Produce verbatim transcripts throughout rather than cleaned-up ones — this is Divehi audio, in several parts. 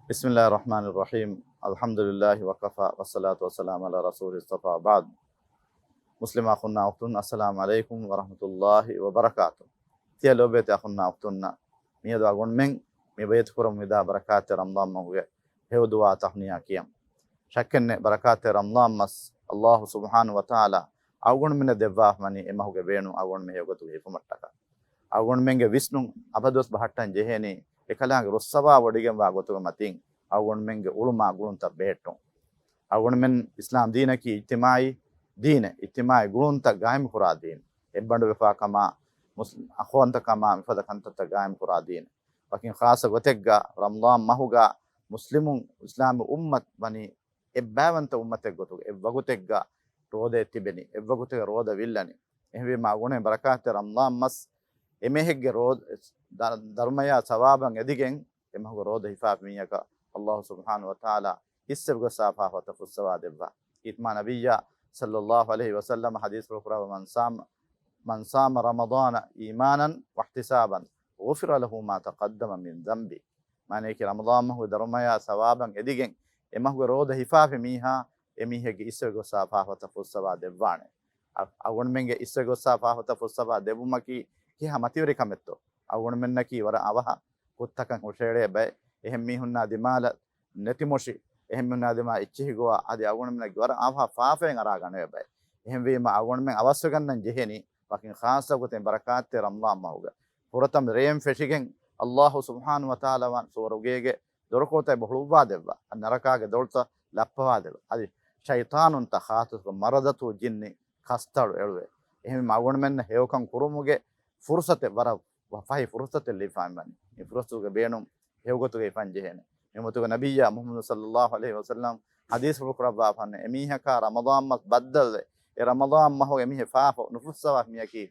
بسم الله الرحمن الرحيم. الحمد لله وكفى والصلاة والسلام على رسوله اصطفى بعد. މުސްލިމް އަޚުންނާ އުޚްތުން، އައްސަލާމު ޢަލައިކުމް ވަރަޙްމަތުﷲ ވަބަރަކާތު. ތިޔަ ލޯބިވެތި އަޚުންނާ އުޚްތުންނަށް، މިއަދު އަޅުގަނޑުމެން މި ބައިތުކުރަމުން ވިދާ ބަރަކާތްތެރި ރަމަޟާން މަހުގެ ހެޔޮ ދުޢާ ތަހުނިޔާ ކިޔަން. ޝައްކެއްނެތް، ބަރަކާތްތެރި ރަމަޟާން މަސް އައްލާހު ސުބްޙާނަހު ވަތަޢާލާ އަޅުގަނޑުމެންނަށް ދެއްވާފަ ވަނީ އެ މަހުގެ ބޭނުން އަޅުގަނޑުމެން ހެޔޮގޮތުގަ ހިފުމަށްޓަކާ. އަޅުގަނޑުމެންގެ ވިސްނުން އަބަދުވެސް ބަހައްޓަން ޖެހޭނީ އެކަލާނގެ ރުއްސަވާ ވޮޑިގެންވާ ގޮތުގެ މަތީން އަޅުގަނޑުމެންގެ އުޅުމާ ގުޅުންތައް ބެހެއްޓުން. އަޅުގަނޑުމެން އިސްލާމް ދީނަކީ އިޖްތިމާޢީ ދީނެއް، އިޖްތިމާޢީ ގުޅުންތައް ގާއިމްކުރާ ދީން، އެއްބަނޑުވެފާ ކަމާ، މުސް-، އަޚުވަންތަކަމާ މިފަދަ ކަންތައްތައް ގާއިމްކުރާ ދީނެއް. ވަކިން ޚާއްޞަ ގޮތެއްގަ ރަމަޟާން މަހުގަ މުސްލިމުން، އިސްލާމީ އުއްމަތް ވަނީ އެއްބައިވަންތަ އުއްމަތެއް ގޮތުގަ، އެއްވަގުތެއްގަ ރޯދައެއް ތިބެނީ، އެއްވަގުތެއްގަ ރޯދަ ވިއްލަނީ. އެހެންވީމާ އަޅުގަނޑުމެން ބަރަކާތްތެރި ރަމަޟާން މަސް އެމީހެއްގެ ރޯދަ، ދަ-، ދަރުމަޔާ ސަވާބަށް އެދިގެން އެ މަހުގެ ރޯދަ ހިފާފި މީހަކަށް އައްލާހު ސުބްޙާނަހު ވަތަޢާލާ ހިއްސެވިގޮތް ސާފާފަތަށް ފުއްސަވާ ދެއްވާ. ކީރިތި މާ ނަބިއްޔާ ޞައްލައްލާހު ޢަލައިހި ވަސައްލަމަ ޙަދީޘްފުޅު ކުރައްވާ، "من صام، من صام رمضان إيمانا واحتسابا غفر له ما تقدم من ذنبه." މާނަޔަކީ، ރަމަޟާން މަހުގެ ދަރުމަޔާ ސަވާބަށް އެދިގެން އެ މަހުގެ ރޯދަ ހިފާފި މީހާ އެ މީހެއްގެ އިސްވެ ގޮސް ސާފާފަތަށް ފުއްސަވާ ދެއްވާނެ. އަ-، އަޅުގަނޑުމެންގެ އިސްވެ ގޮސް ސާފާފަތަށް ފުއްސަވާ ދެއްވުމަކީ ކިހާ މަތިވެރި ކަމެއްތޯ؟ އަޅުގަނޑުމެންނަކީ ވަރަށް އަވަހަށް ކުށްތަކަށް ހުށައެޅޭ ބައެއް. އެހެން މީހުންނާ ދިމާލަށް ނެތިމޮށި، އެހެން މީހުންނާ ދިމާ އެއްޗިހި ގޮވާ، އަދި އަޅުގަނޑުމެންނަށް ވަރަށް އަވަހަށް ފާފައިން އަރާ ގަނެވޭ ބައެއް. އެހެންވީމަ، އަޅުގަނޑުމެން އަވަސްވެގަންނަން ޖެހެނީ ވަކިން ޚާއްޞަ ގޮތެއް ބަރަކާތްތެރި ރަމަޟާން މަހުގަ ފުރަތަމަ ރޭން ފެށިގެން، އައްލާހު ސުބްޙާނަހު ވަތަޢާލާ ވާން ސުވަރުގޭގެ ދޮރުކޮޅުތައް އެބަ ހުޅުއްވާ ދެއްވާ، ނަރަކާގެ ދޮރުތައް ލައްޕަވާ ދެއްވާ، އަދި ޝައިޠާނުންތައް ޚާއްޞަކޮށް މަރަދަތު ޖިންނި ކަސްތަޅު އެޅުވޭ. އެހެންވީމަ އަޅުގަނޑުމެންނަށް ހެޔޮކަން ކުރުމުގެ ފުރުޞަތެއް ވަރަށް ފަހި ފުރުޞަތެއް ލިބިފައި ވަނީ. މި ފުރުޞަތުގެ ބޭނުން ހެޔޮގޮތުގައި ފަން ޖެހޭނެ. މި އުއްމަތުގެ ނަބިއްޔާ މުޙައްމަދު ޞައްލައްލާހު ޢަލައިހި ވަސައްލަމް ޙަދީޘްފުޅު ކުރައްވާފަން، އެމީހަކާ ރަމަޟާން މަސް ބައްދަލުވެ، އެ ރަމަޟާން މަހު އެމީހެއް ފާފަ ނުފުއްސަވާ މިޔަކީ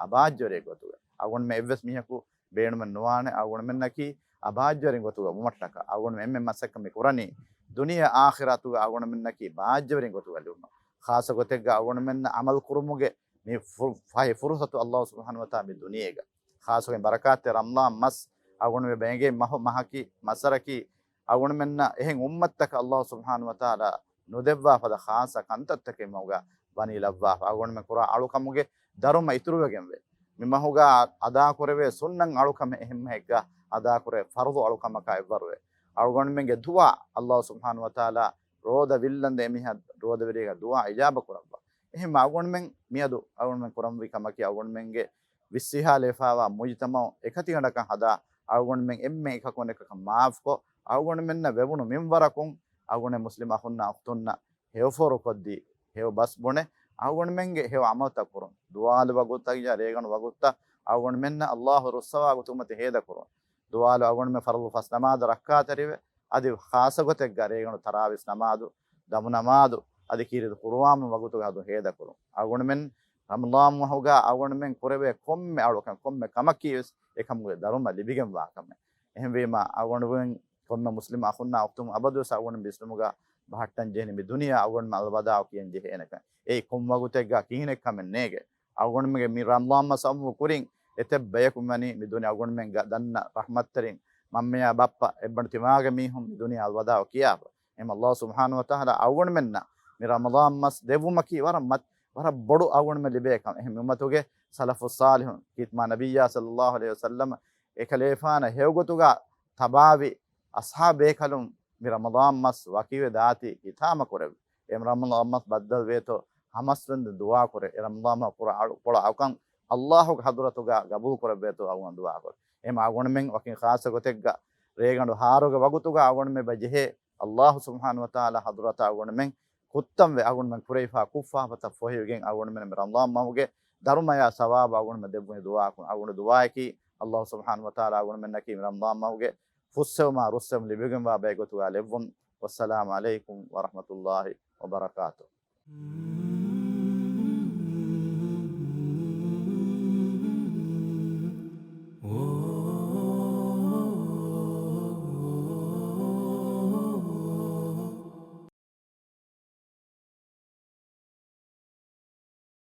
އަބާއްޖަވެރި ގޮތުގަ. އަޅުގަނޑުމެން އެއްވެސް މީހަކު ބޭނުމެއް ނުވާނެ އަޅުގަނޑުމެންނަކީ އަބާއްޖަވެރި ގޮތުގަ ވުމަށްޓަކާ. އަޅުގަނޑުމެން އެންމެ މަސައްކަތް މި ކުރަނީ ދުނިޔެ އާޚިރަތުގަ އަޅުގަނޑުމެންނަކީ ބާއްޖަވެރި ގޮތުގަ ލިބުމަށް. ޚާއްޞަ ގޮތެއްގަ އަޅުގަނޑުމެންނަށް ޢަމަލު ކުރުމުގެ މި ފު-، ފަހި ފުރުޞަތު އައްލާހު ސުބްޙާނަހު ވަތަޢާލާ މި ދުނިޔޭގަ ޚާއްޞަކޮށް ބަރަކާތްތެރި ރަމަޟާން މަސް އަޅުގަނޑުމެން ބޭނގޭ މަހު، މަހަކީ، މައްސަރަކީ، އަޅުގަނޑުމެންނަށް އެހެން އުއްމަތަކަށް އައްލާހު ސުބްޙާނަހު ވަތަޢާލާ ނުދެއްވާ ފަދަ ޚާއްޞަ ކަންތައްތަކެއް މަހުގަ ވަނީ ލައްވާފަ. އަޅުގަނޑުމެން ކުރާ އަޅުކަމުގެ ދަރުމަ އިތުރުވެގެންވޭ. މި މަހުގަ އަދާކުރެވޭ ސުންނަތް އަޅުކަމެއް އެހެންމެހެއްގަ އަދާކުރޭ ފަރުޟު އަޅުކަމަކާ އެއްވަރުވޭ. އަޅުގަނޑުމެންގެ ދުޢާ، އައްލާހު ސުބްޙާނަހު ވަތަޢާލާ ރޯދަ ވިއްލަންދެން އެމީހާ ރޯދަވެރިޔާގެ ދުޢާ އިޖާބަ ކުރައްވާ. އެހެން އަޅުގަނޑުމެން މިއަދު އަޅުގަނޑުމެން ކުރަންވީ ކަމަކީ، އަޅުގަނޑުމެންގެ ވިއްސިހާލައިފާވާ މުޖުތަމަޢު އެކަތިގަނޑަކަށް ހަދާ، އަޅުގަނޑުމެން އެންމެ އެކަކު އަނެކަކަށް މާފްކޮށް، އަޅުގަނޑުމެންނަށް ވެވުނު މިންވަރަކުން އަޅުގަނޑު މުސްލިމް އަޚުންނާ އުޚްތުންނަށް ހެޔޮފޯރުކޮށްދީ، ހެޔޮ ބަސް ބުނެ، އަޅުގަނޑުމެންގެ ހެޔޮ ޢަމަލުތައް ކުރުން. ދުވާލު ވަގުތަކީ ރޭގަނޑު ވަގުތަށް އަޅުގަނޑުމެންނަށް އައްލާހު ރުއްސަވާ ގޮތުގެ މަތި ހޭދަކުރުން. ދުވާލު އަޅުގަނޑުމެން ފަރުޟު ފަސް ނަމާދަށް ރައްކާތެރިވެ، އަދި ޚާއްޞަ ގޮތެއްގަ ރޭގަނޑު ތަރާވީސް ނަމާދު، ދަމު ނަމާދު، އަދި ކީރިތި ޤުރުއާން ވަގުތުގަ ހަދުން ހޭދަކުރުން. އަޅުގަނޑުމެން ރަމަޟާން މަހުގަ އަޅުގަނޑުމެން ކުރެވޭ ކޮންމެ އަޅުކަން، ކޮންމެ ކަމަކީ ވެސް އެކަމުގެ ދަރުމަ ލިބިގެންވާ ކަމެއް. އެހެންވީމަ، އަޅުގަނޑުމެން ކޮންމެ މުސްލިމް އަޚުންނާ އުޚްތުން އަބަދުވެސް އަޅުގަނޑު ވިސްނުމުގަ ބަހައްޓަން ޖެހެނީ މި ދުނިޔެ އަޅުގަނޑުމެން އަލްވަދާޢު ކިޔަން ޖެހޭނެކަން. އެއީ ކޮން ވަގުތެއްގަ ކިހިނެއް ކަމެއް ނޭގެ. އަޅުގަނޑުމެންގެ މި ރަމަޟާން މަސް އައުމު ކުރިން އެތައް ބަޔަކު ވަނީ މި ދުނިޔެ އަޅުގަނޑުމެންގެ ދަންނަ ރަޙްމަތްތެރިން، މަންމަޔާ ބައްޕަ، އެއްބަނޑު ތިމާގެ މީހުން މި ދުނިޔެ އަލްވަދާޢު ކިޔާފަ. އެހެން އައްލާހު ސުބްޙާނަހު ވަތަޢާލާ އަޅުގަނޑުމެންނަށް މި ރަމަޟާން މަސް ދެއްވުމަކީ ވަރަށް މަތި، ވަރަށް ބޮޑު އަޅުގަނޑުމެން ލިބޭ ކަމެއް. އެހެން މި އުއްމަތުގެ ސަލަފުއް ޞާލިޙުން، ކީރިތި މާ ނަބިއްޔާ ޞައްލައްލާހު ޢަލައިހި ވަސައްލަމަ އެކަލޭފާނަށް ހެޔޮގޮތުގަ ތަބާވި އަޞްޙާބު ބޭކަލުން މި ރަމަޟާން މަސް ވަކިވެ ދާތީ ހިތާމަ ކުރެވި. އެ ރަމަޟާން މަސް ބައްދަލުވޭތޯ ހަމަސްވެންދެން ދުޢާ ކުރޭ. އެ ރަމަޟާން މަހު ކުރާ އަޅު-، ކުރާ އަޅުކަން އައްލާހުގެ ޙަޟްރަތުގަ ގަބޫލު ކުރެއްވޭތޯ އަޅުގަނޑު ދުޢާ ކުރޭ. އެހެން އަޅުގަނޑުމެން ވަކިން ޚާއްޞަ ގޮތެއްގަ ރޭގަނޑު އަހަރުގެ ވަގުތުގަ އަޅުގަނޑުމެން އެބަ ޖެހޭ އައްލާހު ސުބްޙާނަހު ވަތަޢާލާ ޙަޟްރަތަށް އަޅުގަނޑުމެން ކުއްތަންވެ އަޅުގަނޑުމެން ކުރެވިފާ ކުށްފާފަތައް ފޮހެވިގެން އަޅުގަނޑުމެން މި ރަމަޟާން މަހުގެ ދަރުމަޔާ ސަވާބު އަޅުގަނޑުމެން ދެއްވުނީ ދުޢާކުން. އަޅުގަނޑު ދުޢާއަކީ އައްލާހު ސުބްޙާނަހު ވަތަޢާލާ އަޅުގަނޑުމެންނަކީ މި ރަމަޟާން މަހުގެ ފުއްސެވުމާ ރުއްސެވުން ލިބިގެންވާ ބައެއް ގޮތުގަ ލެއްވުން. ވައްސަލާމު ޢަލައިކުމް ވަރަޙްމަތުﷲ ވަބަރަކާތުހު.